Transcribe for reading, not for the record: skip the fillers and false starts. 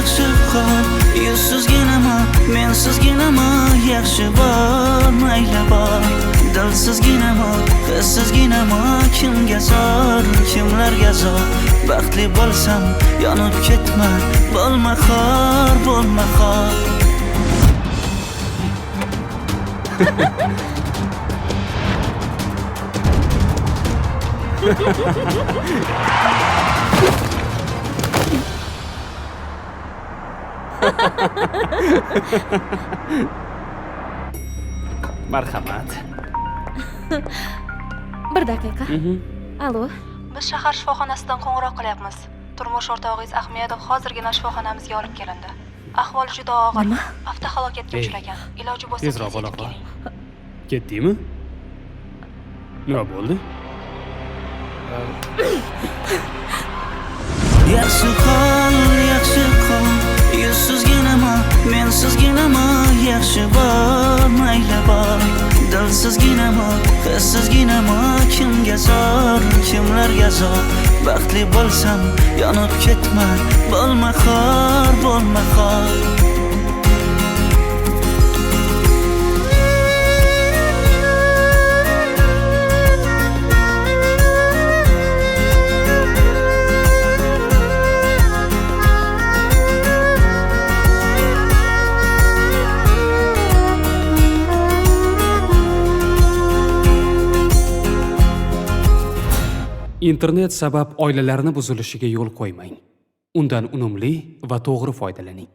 Yaxshi qol. Yuzsizginami, mensizginami? Yaxshi bor, mayli bor. Dilsizginami, hissizginami? Kimga zor, kimlarga zor? Baxtli bo'lsam, yonib ketma. Bo'lma xor, bo'lma xor. Marhamat. Bir daqiqa. Alo. Biz shahar shifoxonasidan qo'ng'iroq qilyapmiz. Turmush o'rtog'ingiz Ahmedov hozirgina shifoxonamizga olib kelindi. Ahvoli juda og'ir. Nima? Avtohalokatga Ey, uchragan. Iloji bo'lsa tezroq tez bo'la yetib qol. keling. Ketdingmi? Nima bo'ldi? Yaxshi qol, yaxshi qol. Yuzsizginami, mensizginami? Yaxshi bor, mayli bor. Dilsizginami, hissizginami? Kimga zor, kimlarga zor? Baxtli bo'lsam, yonib ketma. Bo'lma xor, bo'lma xor. Internet sabab oilalarni buzilishiga yo'l qo'ymang. Undan unumli va to'g'ri foydalaning.